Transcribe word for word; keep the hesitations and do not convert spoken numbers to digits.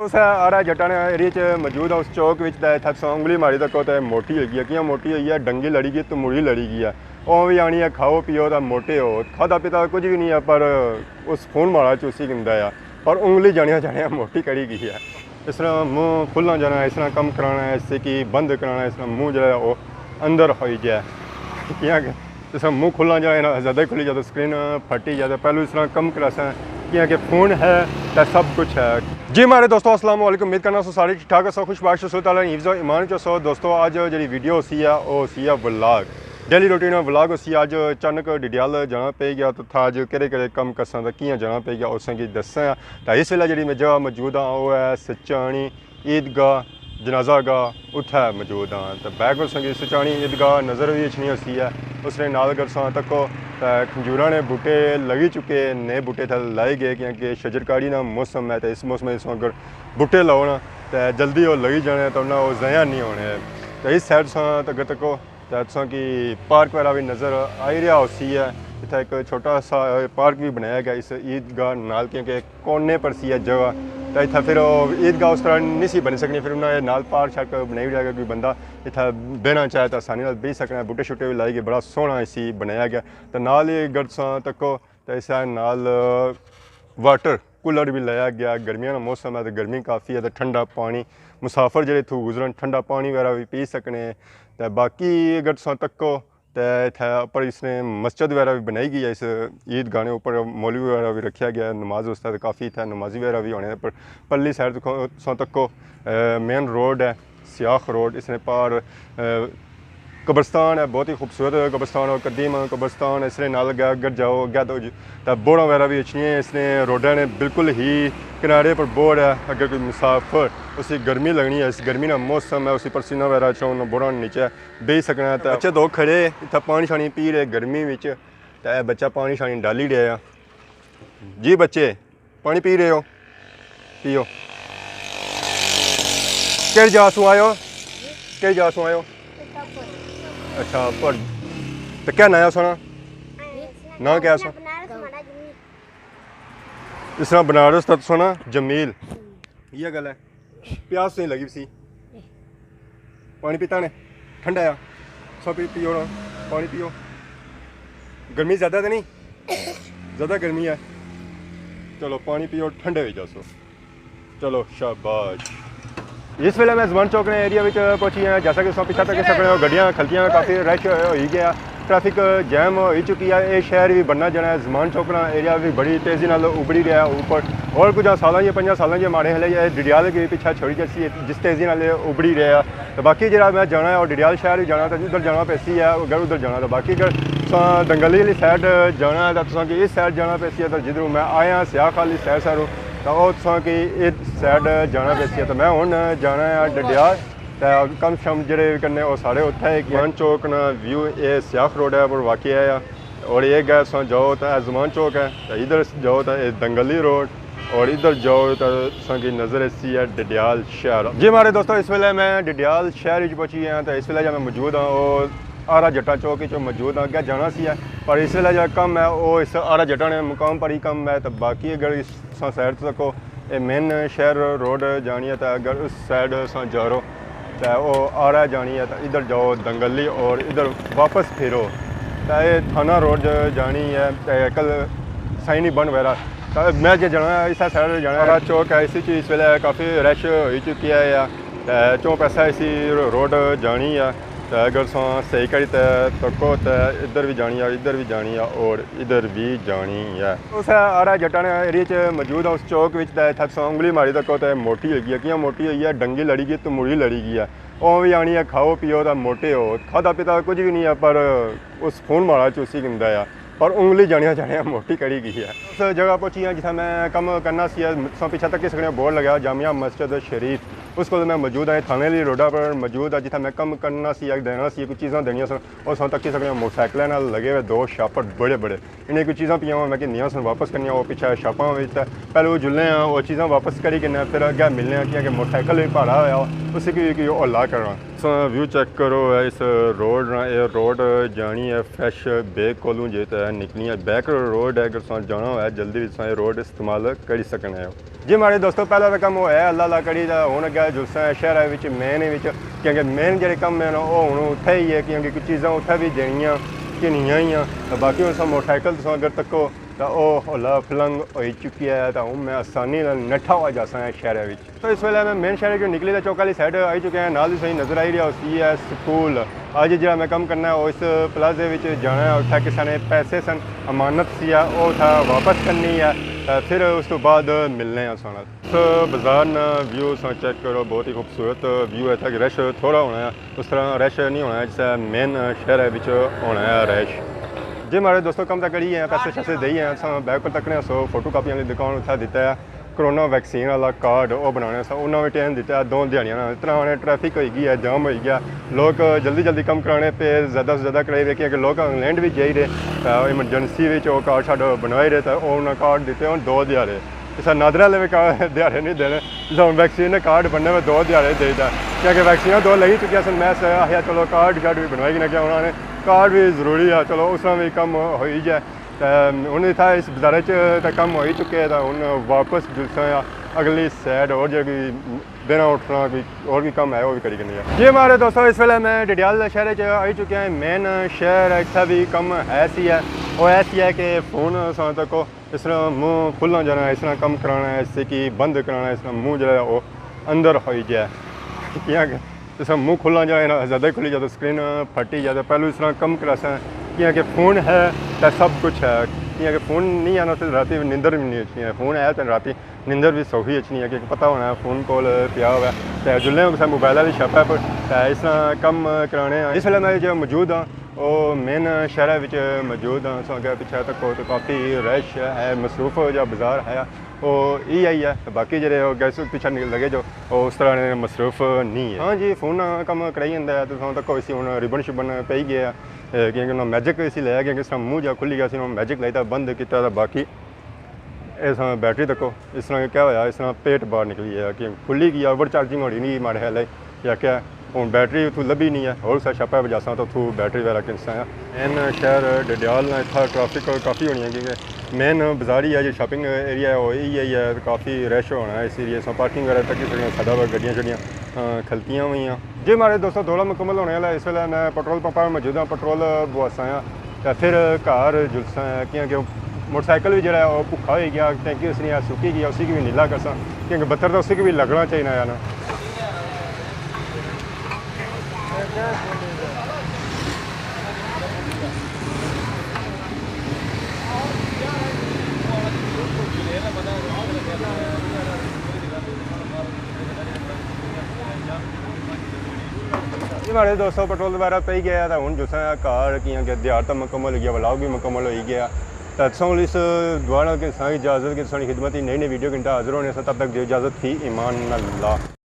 اس آرا جٹاں نے ایریے چ موجود ہاں، اس چوک وچ تے اتھا تساں انگلی ماری تکو تے موٹی ہوئی گئی ہے۔ کیاں موٹی ہوئی ہے؟ ڈنگی لڑی گئی، تموڑی لڑی گئی ہے۔ او وی آنی ہے، کھاؤ پیو تے موٹے ہو، کھادا پیتا کچھ بھی نہیں ہے، پر اس فون مارا چ اسی گندا ہے، پر انگلی جانیاں جانیاں موٹی کری گئی ہے۔ اس طرح منہ کھلنا جانا ہے، اس طرح کم کرانا ہے، اس سے کی بند کرانا ہے، اس طرح منہ جڑا ہے او اندر ہوئی جائے۔ کیاں کہ اس طرح منہ کھلنا جانا ہے، زیادہ ہی کھلی جائے تو سکرین پھٹی جائے۔ تو پہلو اس طرح کم کراساں، کیاں کہ فون ہے تے سب کچھ ہے۔ جی مارے دوستو، السلام علیکم، امید کرنا سو سارے ٹھیک ٹھاک ہسو، خوش باش ہسو، تعالیٰ نے حفظ و ایمان چ ہسو۔ دوستو، اج جڑی ویڈیو ہوسی ہے، او ہوسی ہے ولاگ، ڈیلی روٹین ولاگ ہوسی۔ اج اچانک ڈڈیال جانا پے گیا، تو تھا اج کہڑے کہڑے کم کرساں تے کیاں جانا پے گیا، اساں کی دساں۔ تے اس ویلے جڑی میں جگہ موجود ہاں، او ہے سچانی عید گاہ، جنازہ گاہ، اتھے موجود ہاں۔ تے بیک ول تساں کی سچانی عید گاہ نظر وی اچھنی ہوسی ہے۔ اس نے نال اگر تساں تکو تے کھنجوراں نے بوٹے لگی چکے، نئے بوٹے اتھے لائے گئے، کیونکہ شجرکاری نا موسم ہے، تے اس موسم وچ تساں اگر بوٹے لاؤ نا، تے جلدی او لگی جانے، تے انہاں او ضائع نہیں ہونے۔ تے اس سائیڈ تساں اگر تکو تے تساں کی پارک وغیرہ وی نظر آئی رہیا ہوسی ہے۔ اتھا ایک چھوٹا سا پارک وی بنایا گیا اس عید گاہ نال، کیونکہ کونے پر سی ہے جگہ، تے اتھا پھر او عید گاہ اس طرح نہیں سی بنی سکنی، پھر انہاں نے نال پارک شارک بنائی رہیا کہ کوئی بندہ اتھا بہنا چاہے تے آسانی نال بہی سکنا ہے۔ بوٹے شوٹے وی لائی گئے، بڑا سوہنا اسی بنایا گیا۔ تے نال ہی اگر تساں تکو تے اس نال واٹر کولر بھی لایا گیا۔ گرمیاں نا موسم ہے تے گرمی کافی ہے، تے ٹھنڈا پانی، مسافر جڑے اتھوں گزرن، ٹھنڈا پانی وغیرہ بھی پی سکنے۔ تے باقی اگر تساں تکو تے اتھے اپر اس نے مسجد وغیرہ بھی بنائی گئی ہے اس عید گاہ نے اپر، مولوی وغیرہ بھی رکھیا گیا ہے نماز واسطے، تے کافی اتھے نمازی وغیرہ بھی ہونے۔ پر پرلی سائیڈ تساں تکو، اے، مین روڈ ہے، سیاخ روڈ، اس نے پار، اے، قبرستان ہے، بہت ہی خوبصورت قبرستان اور قدیم قبرستان ہے۔ اس نے نال اگے اگر جاؤ، اگے تو ج-، تے بوڑاں وغیرہ بھی اچھنی ہیں۔ اس نے روڈاں نے بالکل ہی کنارے پر بوڑ ہے۔ اگر کوئی مسافر، اسی گرمی لگنی ہے، اس گرمی نا موسم ہے، اسی پسینہ وغیرہ چون بوڑاں نیچے بہی سکنا ہے۔ تے بچے دو کھڑے اتھا پانی شانی پی رہے گرمی وچ، تے اے بچہ پانی شانی ڈالی رہے ہیں۔ جی بچے، پانی پی رہے ہو؟ پیو۔ کہڑی جا سوں آئے ہو؟ کہڑی جا سوں آئے ہو؟ اچھا، پر تو کیا ناں ہے سونا؟ ناں کیا ہے سونا؟ اس طرح بنارس تے سونا جمیل۔ یہ گل ہے۔ پیاس نہیں لگی سی۔ پانی پیتا نے؟ ٹھنڈا ہے۔ سو پی، پیو نا۔ پانی پیو۔ گرمی زیادہ تو نہیں؟ زیادہ گرمی ہے۔ چلو پانی پیو، ٹھنڈے ہو جاسو۔ چلو شاباش۔ اس ویلے میں زمان چوک نے ایریا وچ پہنچی ہاں۔ جیسا کہ تساں پیچھے تک سکنے ہو، گڈیاں کھلتیاں، کافی رش ہوئی گیا، ٹریفک جیم ہوئی چکی ہے۔ یہ شہر بھی بننا جانا ہے، زمان چوک نا ایریا بھی بڑی تیزی نال ابھری رہیا ہے اوپر۔ اور کچھ سالاں جی، پنجاں سالاں جی ماڑے ہلے یہ ڈڈیال کے پیچھے چھوڑی جاسی، جس تیزی نال یہ ابھری رہیا ہے۔ تو باقی جڑا میں جانا ہے اور ڈڈیال شہر بھی جانا ہے، تو ادھر جانا پیسی ہے، اگر ادھر جانا ہے۔ تو باقی اگر تساں دنگلی والی سائیڈ جانا ہے، تو تساں کی اس سائیڈ جانا پیسی ہے، تو جدھروں میں آیا سیاخ والی سائیڈ ساروں، تو او تساں کی اس سائیڈ جانا پیسی ہے۔ تو میں ہن جانا ہے ڈڈیال، تے کم شم جڑے کرنے او سارے اتھے ہے کہ زمان چوک نا ویو اے سیاخ روڈ ہے پر واقعی ہے۔ اور یہ گئے تساں جاؤ تو اے زمان چوک ہے، تے ادھر جاؤ تو اے دنگلی روڈ، اور ادھر جاؤ تو تساں کی نظر ایسی ہے ڈڈیال شہر۔ جی ماڑے دوستو، اس ویلے میں ڈڈیال شہر وچ پہنچی ہاں، تو اس ویلے جو میں موجود ہاں، او آرا جٹا چوک وچ موجود ہاں۔ اگے جانا سی ہے، پر اس ویلے جو کم ہے، او اس آرا جٹا نے مقام پر ہی کم ہے۔ تو باقی اگر اس سائیڈ تکو، اے مین شہر روڈ جانی ہے، تو اگر اس سائیڈ تساں جا رہو، تے او آرا جانی ہے، تے ادھر جاؤ دنگلی اور ادھر واپس پھرو، تے اے تھانہ روڈ جانی ہے، تے کل سائنی بن وغیرہ۔ تے میں جے جانا ہے، اس سائیڈ جانا ہے۔ آرا چوک ہے، اس وچ اس ویلے کافی رش ہوئی چکی ہے، تے چون پیسہ اسی روڈ جانی ہے۔ تے اگر تساں صحیح کری تے تکو تے ادھر بھی جانی ہے، ادھر بھی جانی ہے اور ادھر بھی جانی ہے۔ اس آرا جٹاں نے ایریے چ موجود ہے، اس چوک وچ تے اتھا تساں انگلی ماری تکو تے موٹی ہوئی گئی ہے۔ کیاں موٹی ہوئی ہے؟ ڈنگی لڑی گئی، تموڑی لڑی گئی ہے۔ او بھی آنی ہے، کھاؤ پیو تے موٹے ہو۔ کھادا پیتا کچھ بھی نہیں ہے، پر اس فون مارا چ اسی گندا ہے۔ پر انگلی جانیاں جانیاں موٹی کری گئی ہے۔ اس جگہ پہنچی ہاں جتھا میں کم کرنا سی، تساں پیچھے تکی سکنے ہو بورڈ لگیا جامع مسجد شریف، اس کول میں موجود ہاں۔ تھانے والی روڈا پر موجود ہاں جتھا میں کم کرنا سی، دینا سی، کچھ چیزاں دینیاں سن۔ اور تساں تکی سکنے ہو موٹر سائیکلیں نال لگے ہوئے دو شاپر بڑے بڑے، انہیں کچھ چیزاں پیاں ہوئے میں کہ نیاں سن واپس کرنیاں، وہ پیچھے شاپاں وچ تے پہلے وہ جلنے ہاں، وہ چیزاں واپس کری کنے پھر اگے ملنے ہاں، کیونکہ موٹر سائیکل بھی بھاڑا ہویا ہو۔ اسی کی کی اولا کرنا۔ تساں ویو چیک کرو، اے اس روڈ نا، اے روڈ جانی ہے فریش بیک کولوں، جے تے نکنی ہے بیک روڈ ہے۔ اگر تساں جانا ہوئے جلدی وچ، تساں اے روڈ استعمال کری سکنے ہو۔ جی ماڑے دوستو، پہلا تاں کم ہویا ہے اللہ اللہ کری، تے ہن اگے جلساں شہر وچ مین وچ، کیونکہ مین جڑے کم ہیں نا، او ہن اتھے ہی ہے، کیونکہ کچھ چیزاں اتھے بھی دینیاں کہ نہیں آئیاں۔ تے باقی ہن تساں موٹر سائیکل تساں اگر تکو، تے او ہولا فلنگ ہوئی چکی ہے، تے ہن میں آسانی نال نٹھا ہوا جاساں شہر وچ۔ تو اس ویلے میں مین شہر چوں نکلی تے چوک والی سائیڈ آئی چکے ہیں، نال ہی صحیح نظر آئی رہیا اسی ہے سکول۔ اج جڑا میں کم کرنا ہے، او اس پلازے وچ جانا ہے، اتھا کسے نے پیسے سن، امانت سی ہے، او اتھا واپس کرنی ہے، تے پھر اس تو بعد ملنے ہیں ساں نال۔ اس بازار نا ویو ساں چیک کرو، بہت ہی خوبصورت ویو ہے، اتھا کہ رش تھوڑا ہونا ہے، اس طرح رش نہیں ہونا ہے جس طرح مین شہر ہے وچ ہونا ہے رش۔ جی ماڑے دوستو، کم تک کری ہیں، پیسے شیسے دئی ہیں، اساں بیک پر تکنے سو فوٹو کاپیاں والی دکان اتھا دیتا ہے۔ کرونا ویکسین والا کارڈ او بنانے سا، انہاں وی ٹائم دتا، دو دیہاڑیاں نا اتنا آنے ٹریفک ہوئی گیا، جام ہوئی گیا، لوگ جلدی جلدی کم کرانے پے، زیادہ سے زیادہ کرائی رہے، کیونکہ لوگ انگلینڈ وچ جائی رہے، ایمرجنسی وچ او کارڈ شارڈ بنوائی رہے، تے او انہاں کارڈ دتے ہن دو دیہاڑے۔ اس نادرا والے وی کارڈ دیہاڑے نہیں دینے، اس ویکسین نے کارڈ بننے میں دو دیہاڑے دے دا، کیونکہ ویکسیناں دو لگی چکیاں سن، میں آخیا چلو کارڈ شارڈ بھی بنوائی گنا، کہ انہاں نے کارڈ بھی ضروری ہے، چلو اس طرح بھی کم ہوئی جائے۔ تے ہن اتھا اس بازارے چ تے کم ہوئی چکے، تے ہن واپس جلساں آ اگلی سائیڈ، اور جے کوئی بہنا اٹھنا، کوئی اور کوئی کم ہے، وہ بھی کری کنی ہے۔ جی ماڑے دوستو، اس ویلے میں ڈڈیال شہر چ آئی چکیا ہاں۔ مین شہر اتھا بھی کم ہے سی ہے، وہ ہے سی ہے کہ فون اساں تکو اس طرح منہ کھلنا جانا، اس طرح کم کرانا ہے، اس کی بند کرانا ہے، اس طرح منہ جڑا ہے وہ اندر ہوئی جائے۔ کیاں کہ جس طرح منہ کھلنا جائے نا، زیادہ ہی کھلی جائے تو سکرین پھٹی جائے۔ تو پہلو اس طرح کم کراساں، کیاں کہ فون ہے تو سب کچھ ہے۔ کیاں کہ فون نہیں آنا تو راتی نیندر بھی نہیں اچھنی ہے، فون ہے تو راتی نیندر بھی سوکھی اچھنی ہے، کیونکہ پتہ ہونا ہے فون کول پیا ہوا ہے۔ تو جلنے کسے موبائل والی شاپ ہے پر تے اس طرح کم کرانے ہیں۔ اس ویلے میں جو موجود ہاں، وہ مین شہر وچ موجود ہاں۔ سو اگے پچھے تکو تو کافی رش ہے، مصروف جا بازار ہے۔ او ای آئی ہے، باقی جڑے او گیس پچھے نکل لگے جو، او اس طرح نے مصروف نہیں ہے۔ ہاں جی، فون نہ کم کرائی جاندا ہے، تو تساں تکو اسی ہن ربن شبن پئی گیا ہے، اے، کیونکہ انہاں میجک اسی لایا، کیونکہ اس طرح منہ جا کھلی گیا سی، انہاں میجک لائی تے بند کیتا تے باقی اس طرح بیٹری تکو، اس طرح کیا ہویا، اس طرح پیٹ باہر نکلی ہے، کہ کھلی گئی، اوور چارجنگ ہونی نہیں ماڑے خیال ہے۔ یا کیا ہن بیٹری اتھوں لبھی نہیں ہے، ہور اسے شاپا پجاساں تو اتھوں بیٹری وغیرہ کنساں۔ مین شہر ڈڈیال نا اتھا ٹریفک کافی ہونی ہے، کیونکہ مین بازار ہی ہے، جو شاپنگ ایریا ہے، وہ یہی ہے، کافی رش ہونا ہے اس ایریے سے۔ پارکنگ وغیرہ تک اس لیے ساڈا گڈیاں شڈیاں، آ، کھلتیاں ہوئی ہیں۔ جی ماڑے دوستو، دورہ مکمل ہونے والا ہے۔ اس ویلے میں پٹرول پمپ پر موجود ہاں، پٹرول بواساں۔ تے پھر گھر جلساں ہے، کیونکہ موٹر سائیکل بھی جڑا ہے وہ بھکھا ہوئی گیا، ٹینکی اس نے سکی گیا، اسی کی بھی نیلا کرساں، کیونکہ بتر تو اسی کی بھی لگنا چاہیے نا۔ جی ماڑے دوستو، پٹرول وغیرہ پئی گیا تے ہن جلساں گھر، کیاں کہ دیہاڑ تاں مکمل ہوئی گیا، ولاگ بھی مکمل ہوئی گیا۔ تے تساں کول اس دعا نال کہ تساں اجازت، کہ تساں نی خدمت اچ نئی نئی ویڈیو گھنٹہ حاضر ہونے ساں، تب تک دیو اجازت، فی امان اللہ۔